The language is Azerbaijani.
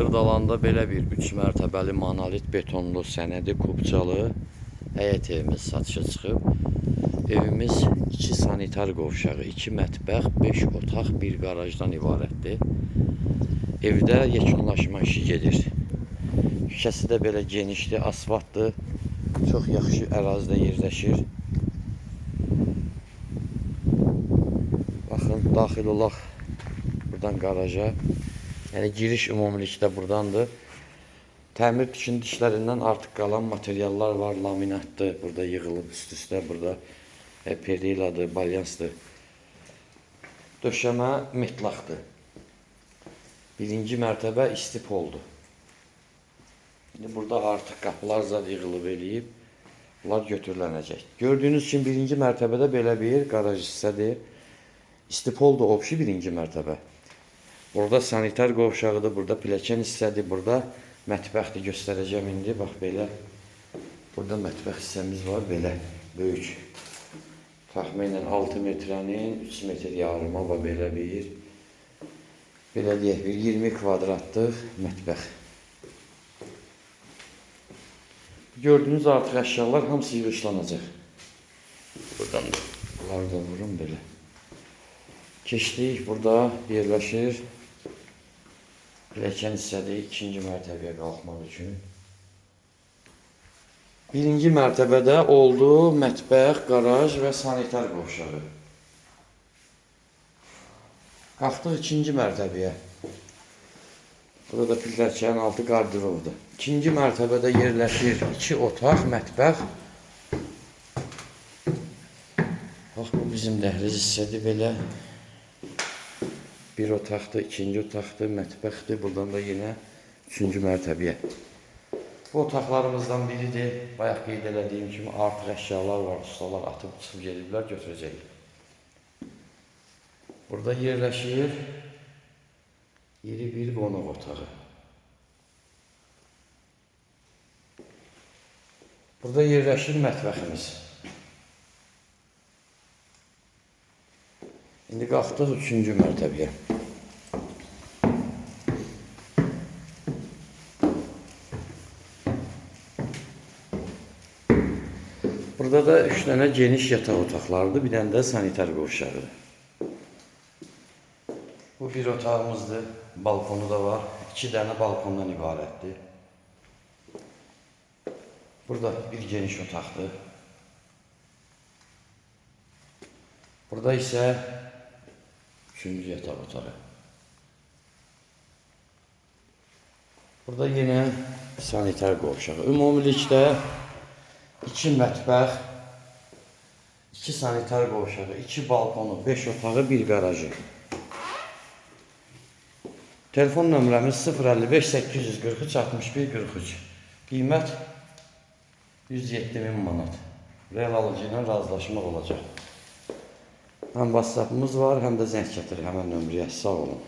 Xırdalanda belə bir 3 mərtəbəli monolit betonlu, sənədi kubcalı həyət evimiz satışa çıxıb. Evimiz 2 sanitar qovşağı, 2 mətbəx, 5 otaq, 1 qarajdan ibarətdir. Evdə yekunlaşma işi gedir. Küçəsi də belə genişdir, asfaltdır. Çox yaxşı ərazidə yerləşir. Baxın, daxil olaq buradan qaraja. Yəni giriş ümumilikdə burdandır. Təmir tikinti işlərindən artıq qalan materiallar var, laminatdır, burada yığılıb üst-üstə, burada periladır, balyansdır. Döşəmə metlaqdır. Birinci mərtəbə istipoldur. İndi burada artıq qapılar zad yığılıb eləyib, bunlar götürülənəcək. Gördüyünüz kimi birinci mərtəbədə belə bir qaraj hissədir. İstipoldur, obşi birinci mərtəbə. Burada sanitar qovşağıdır, burada pilləkən hissədir, burada mətbəxdir, göstərəcəm indi. Bax belə. Burada mətbəx hissəmiz var belə böyük. Təxminən 6 metrənin 3 metr yarıma və belə bir belə deyək, bir 20 kvadratlıq mətbəx. Gördüyünüz artıq əşyalar hamısı yığışlanacaq. Buradan da bunları da vurun belə. Keçdik, burada yerləşir. Pilləkən hissədir ikinci mərtəbəyə qalxmaq üçün. Birinci mərtəbədə oldu mətbəx, qaraj və sanitar qovşağı. Qalxdıq ikinci mərtəbəyə. Burada da pilləkənin altı qarderobdur. İkinci mərtəbədə yerləşir iki otaq, mətbəx. Bax bu bizim dəhliz hissədir belə. Bir otaqdır, ikinci otaqdır, mətbəxdir. Buradan da yenə üçüncü mərtəbəyə. Bu otaqlarımızdan biridir. Bayaq qeyd elədiyim kimi artıq əşyalar var. Ustalar atıb çıxıb gediblər, götürəcək. Burada yerləşir iri bir qonaq otağı. Burada yerləşir mətbəximiz. İndi qalxdıq üçüncü mərtəbəyə. Burada da üç dənə geniş yataq otaqlarıdır, bir dənə də sanitar qovşağıdır. Bu bir otağımızdır, balkonu da var. İki dənə balkondan ibarətdir. Burada bir geniş otaqdır. Burada isə üçüncü yataq otağı. Burada yenə sanitar qovşağı. Ümumilikdə iki mətbəx, iki sanitar qovşağı, iki balkonu, 5 otağı, bir qarajı. Telefon nömrəmiz 055 843 61 43. Qiymət 107 min manat. Real alıcı ilə razılaşmaq olacaq. Həm WhatsApp-ımız var, həm də zəng gətirir həmən nömrəyə. Sağ olun.